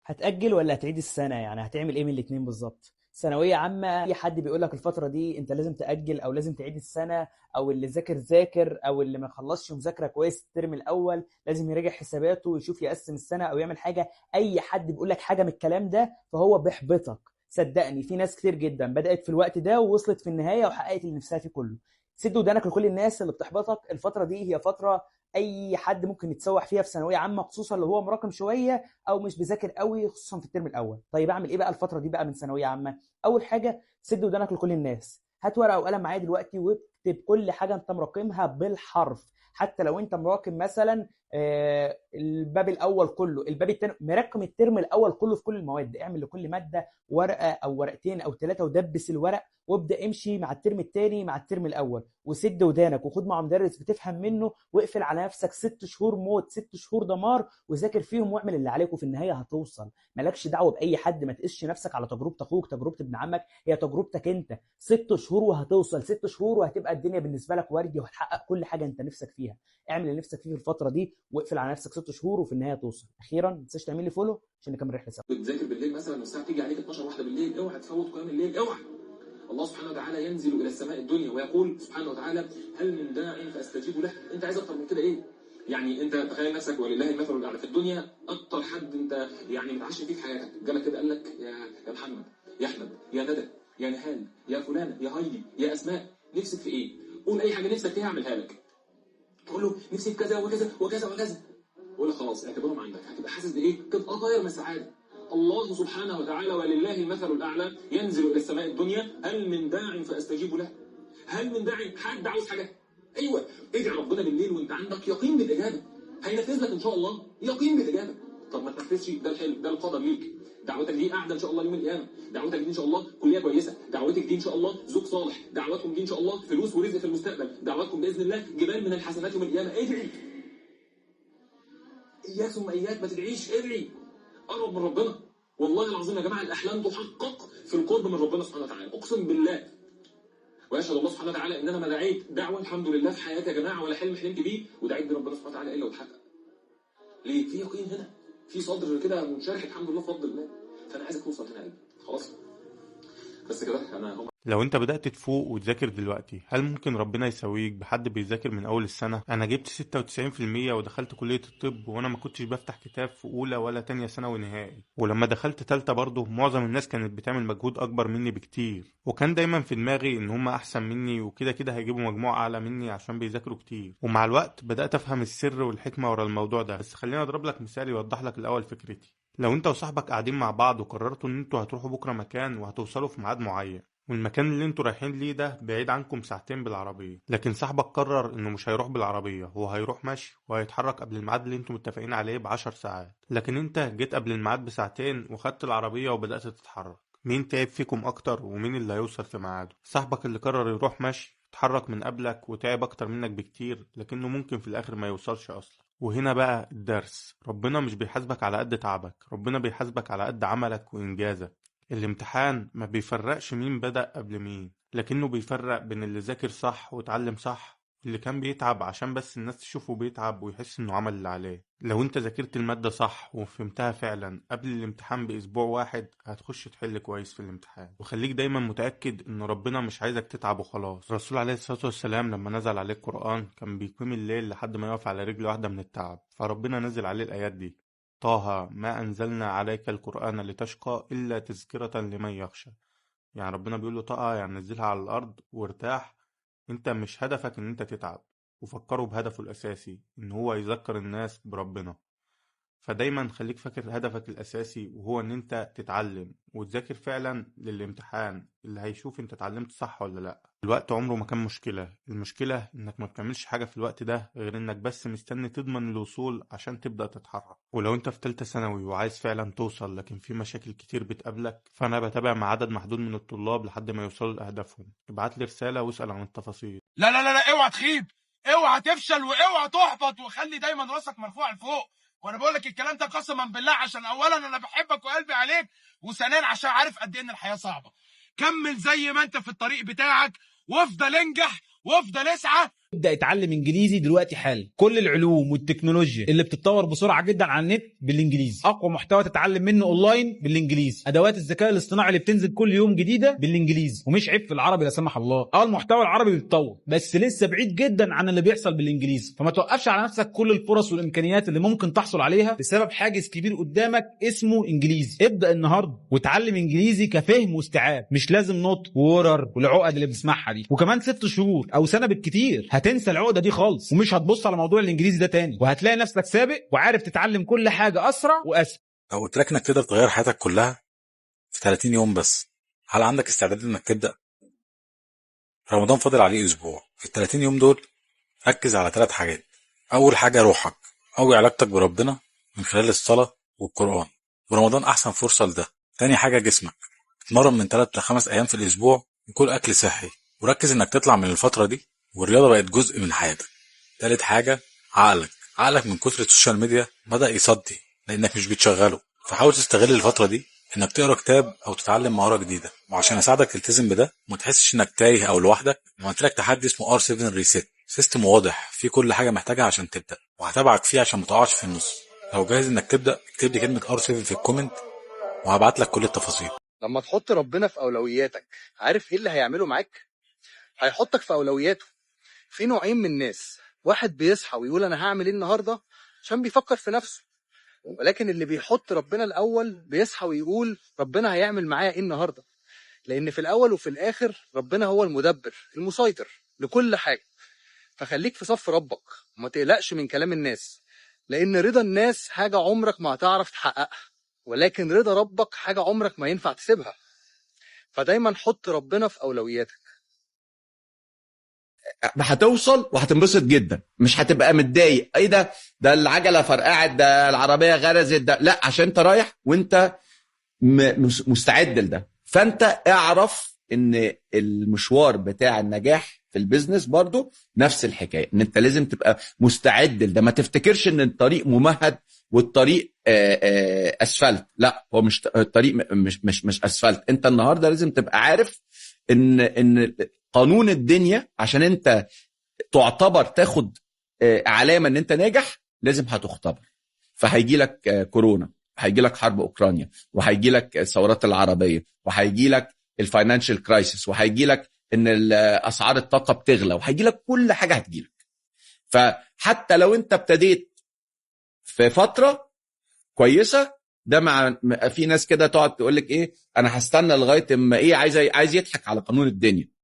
هتأجل ولا هتعيد السنة؟ يعني هتعمل ايه من الاتنين بالظبط؟ ثانوية عامة اي حد بيقول لك الفترة دي انت لازم تأجل او لازم تعيد السنة، او اللي ذاكر ذاكر، او اللي ما خلصش مذاكرة كويس الترم الاول لازم يراجع حساباته ويشوف يقسم السنة او يعمل حاجة. اي حد بيقول لك حاجة من الكلام ده فهو بيحبطك، صدقني. في ناس كتير جدا بدأت في الوقت ده ووصلت في النهاية وحققت اللي نفسها فيه كله. سد ودانك لكل الناس اللي بتحبطك. الفترة دي هي فترة اي حد ممكن يتسوح فيها في ثانوية عامة، خصوصا اللي هو مراكم شوية او مش بيذاكر قوي، خصوصا في الترم الاول. طيب اعمل ايه بقى الفترة دي بقى من ثانوية عامة؟ اول حاجة سد ودانك لكل الناس. هات ورقة وقلم معايا دلوقتي واكتب كل حاجة انت مراكمها بالحرف، حتى لو انت مراكم مثلا الباب الاول كله، الباب الثاني، مراكم الترم الاول كله في كل المواد. اعمل لكل مادة ورقة او ورقتين او ثلاثة ودبس الورق وابدا امشي مع الترم الثاني مع الترم الاول، وسد ودانك وخد مع مدرس بتفهم منه، واقفل على نفسك 6 شهور موت، 6 شهور دمار، وذاكر فيهم واعمل اللي عليك، وفي النهاية هتوصل. مالكش دعوه باي حد، ما تقيسش نفسك على تجربه اخوك، تجربه ابن عمك، هي تجربتك انت. 6 شهور وهتوصل، 6 شهور وهتبقى الدنيا بالنسبة لك وردي، وهتحقق كل حاجة انت نفسك فيها. اعمل اللي نفسك فيه في الفترة دي واقفل على نفسك 6 شهور وفي النهاية توصل. اخيرا ما تنساش تعمل لي follow عشان نكمل رحله سوا. بتذاكر بالليل مثلا والساعة تيجي عليك 12 واحدة بالليل، اوعى تفوت قيام الليل، اوعى. الله سبحانه وتعالى ينزل الى السماء الدنيا ويقول سبحانه وتعالى هل من داع فاستجيب له. انت عايز اكتر من كده ايه؟ يعني انت تخيل نفسك ولله المثل الاعلى في الدنيا، اكتر حد انت يعني متعشم فيه في حياتك جالك كده قال لك يا محمد، يا احمد، يا ندى، يا نهال، يا فلانه، يا هايدي، يا اسماء، نفسك في ايه؟ قول اي حاجة نفسك فيها اعملها لك. تقول له نفسي في كذا وكذا وكذا وكذا، قول خلاص اعتبرهم عندك. هتبقى حاسس بايه؟ تبقى طاير من السعادة. الله سبحانه وتعالى ولله المثل الاعلى ينزل الى السماء الدنيا هل من داع فاستجيب له. هل من داع؟ حد عاوز حاجة؟ ايوه، ادعي ربنا بالليل وانت عندك يقين بالاجابة، هينفذ لك ان شاء الله، يقين بالاجابة. طب ما تنفذش، ده الحلم، ده القدر ليك. دعوتك دي قاعدة ان شاء الله يوم القيامة، دعوتك دي ان شاء الله كليه كويسة، دعوتك دي ان شاء الله زوج صالح، دعواتكم دي ان شاء الله فلوس ورزق في المستقبل، دعواتكم باذن الله جبال من الحسنات يوم القيامة. ادعي، اياك ثم اياك ما تدعيش، ادعي، قرب من ربنا. والله العظيم يا جماعة الاحلام تحقق في القرب من ربنا سبحانه وتعالى، اقسم بالله. واشهد الله سبحانه وتعالى ان انا ما دعيت دعوه الحمد لله في حياتي يا جماعة ولا حلم حلمت بيه ودعيت بربنا سبحانه وتعالى الا واتحقق. ليه؟ في يقين هنا، في صدر كده منشرح الحمد لله بفضل الله. فانا عايزك توصل هنا خلاص بس كده. انا لو انت بدأت تفوق وتذاكر دلوقتي، هل ممكن ربنا يسويك بحد بيذاكر من اول السنة؟ انا جبت 96% ودخلت كلية الطب وانا ما كنتش بفتح كتاب في اولى ولا تانية ثانوي نهائي، ولما دخلت تالتة برضه معظم الناس كانت بتعمل مجهود اكبر مني بكتير، وكان دايما في دماغي ان هم احسن مني وكده كده هيجيبوا مجموع اعلى مني عشان بيذاكروا كتير. ومع الوقت بدأت افهم السر والحكمة ورا الموضوع ده. بس خليني اضرب لك مثال يوضح لك الاول فكرتي. لو انت وصاحبك قاعدين مع بعض وقررتوا ان انتوا هتروحوا بكرة مكان وهتوصلوا في ميعاد معين، والمكان اللي انتوا رايحين ليه ده بعيد عنكم ساعتين بالعربية، لكن صاحبك قرر انه مش هيروح بالعربية، هو هيروح ماشي وهيتحرك قبل الميعاد اللي انتوا متفقين عليه ب10 ساعات، لكن انت جيت قبل الميعاد بساعتين وخدت العربية وبدأت تتحرك. مين تعب فيكم اكتر ومين اللي هيوصل في ميعاده؟ صاحبك اللي قرر يروح ماشي اتحرك من قبلك وتعب اكتر منك بكتير، لكنه ممكن في الاخر ما يوصلش اصلا. وهنا بقى الدرس، ربنا مش بيحاسبك على قد تعبك، ربنا بيحاسبك على قد عملك وإنجازك. الامتحان ما بيفرقش مين بدأ قبل مين، لكنه بيفرق بين اللي ذاكر صح وتعلم صح اللي كان بيتعب عشان بس الناس تشوفه بيتعب ويحس انه عمل اللي عليه. لو انت ذاكرت المادة صح وفهمتها فعلا قبل الامتحان باسبوع واحد هتخش تحل كويس في الامتحان. وخليك دايما متأكد ان ربنا مش عايزك تتعب وخلاص. الرسول عليه الصلاة والسلام لما نزل عليه القرآن كان بيقيم الليل لحد ما يقف على رجل واحدة من التعب، فربنا نزل عليه الآيات دي: طه ما أنزلنا عليك القرآن لتشقى إلا تذكرة لمن يخشى. يعني ربنا بيقول له طه يعني نزلها على الأرض وارتاح، انت مش هدفك ان انت تتعب. وفكروا بهدفه الأساسي ان هو يذكر الناس بربنا. فدايما خليك فاكر هدفك الأساسي وهو ان انت تتعلم وتذاكر فعلا للامتحان اللي هيشوف انت اتعلمت صح ولا لا. الوقت عمره ما كان مشكلة، المشكلة انك ما بتعملش حاجة في الوقت ده غير انك بس مستني تضمن الوصول عشان تبدأ تتحرك. ولو انت في تالتة ثانوي وعايز فعلا توصل لكن في مشاكل كتير بتقابلك، فانا بتابع مع عدد محدود من الطلاب لحد ما يوصلوا لأهدافهم. ابعت لي رسالة واسأل عن التفاصيل. لا لا لا لا، اوعى تخيب، اوعى تفشل، واوعى تحبط، وخلي دايما راسك مرفوع لفوق. وانا بقول لك الكلام ده قسما بالله عشان اولا انا بحبك وقلبي عليك، وثانيا عشان عارف قد ايه ان الحياة صعبة. كمل زي ما انت في الطريق بتاعك، وافضل انجح وافضل اسعى. ابدا اتعلم انجليزي دلوقتي حالا. كل العلوم والتكنولوجيا اللي بتتطور بسرعة جدا على النت بالانجليزي، اقوى محتوى تتعلم منه اونلاين بالانجليزي، ادوات الذكاء الاصطناعي اللي بتنزل كل يوم جديدة بالانجليزي، ومش عيب في العربي لا سمح الله. المحتوى العربي بيتطور بس لسه بعيد جدا عن اللي بيحصل بالانجليزي. فما توقفش على نفسك كل الفرص والامكانيات اللي ممكن تحصل عليها بسبب حاجز كبير قدامك اسمه انجليزي. ابدا النهارده وتعلم انجليزي كفهم واستيعاب، مش لازم نطق وورر والعقد اللي بنسمعها دي. وكمان 6 شهور او سنة بالكتير هتنسى العقدة دي خالص، ومش هتبص على موضوع الانجليزي ده تاني، وهتلاقي نفسك سابق وعارف تتعلم كل حاجة اسرع واسهل. لو قلت لك انك تقدر تغير حياتك كلها في 30 يوم بس، هل عندك استعداد انك تبدا؟ رمضان فاضل عليه اسبوع. في ال 30 يوم دول ركز على 3 حاجات. اول حاجة روحك، قوي علاقتك بربنا من خلال الصلاة والقران، ورمضان احسن فرصة لده. تاني حاجة جسمك، اتمرن من 3 ل 5 ايام في الاسبوع وكل اكل صحي، وركز انك تطلع من الفترة دي والرياضة بقت جزء من حياتك. تالت حاجة عقلك، عقلك من كتر ال social media بدا يصدي لانك مش بتشغله، فحاول تستغل الفترة دي انك تقرا كتاب او تتعلم مهارة جديدة. وعشان اساعدك تلتزم بده وما تحسش انك تايه او لوحدك، عملت لك تحدي اسمه R7 reset، system واضح فيه كل حاجة محتاجها عشان تبدا، وهتابعك فيه عشان ما تقعش في النص. لو جاهز انك تبدا اكتب لي كلمة R7 في ال comment وهبعت لك كل التفاصيل. لما تحط ربنا في اولوياتك، عارف ايه اللي هيعمله معاك؟ هيحطك في اولوياته. في نوعين من الناس، واحد بيصحى ويقول انا هعمل ايه النهارده عشان بيفكر في نفسه، ولكن اللي بيحط ربنا الاول بيصحى ويقول ربنا هيعمل معايا ايه النهارده، لان في الاول وفي الاخر ربنا هو المدبر المسيطر لكل حاجة. فخليك في صف ربك وما تقلقش من كلام الناس، لان رضا الناس حاجة عمرك ما هتعرف تحققها، ولكن رضا ربك حاجة عمرك ما ينفع تسيبها. فدايما حط ربنا في اولوياتك. هتوصل وهتنبسط جدا، مش هتبقى متضايق ايه ده، ده العجلة فرقعت، ده العربية غرزت، ده لا، عشان انت رايح وانت مستعد لده. فانت اعرف ان المشوار بتاع النجاح في ال business برضو نفس الحكاية، ان انت لازم تبقى مستعد لده. ما تفتكرش ان الطريق ممهد والطريق اسفلت، لا، هو مش الطريق مش مش مش اسفلت. انت النهارده لازم تبقى عارف ان قانون الدنيا عشان انت تعتبر تاخد علامة ان انت ناجح لازم هتختبر. فهيجي لك كورونا، هيجي لك حرب اوكرانيا، وهيجي لك الثورات العربية، وهيجي لك ال financial crisis، وهيجي لك ان اسعار الطاقة بتغلى، وهيجي لك كل حاجة هتجي لك. فحتى لو انت ابتديت في فترة كويسة، ده مع في ناس كده تقعد تقول لك ايه، انا هستنى لغاية اما ايه، عايز يضحك على قانون الدنيا.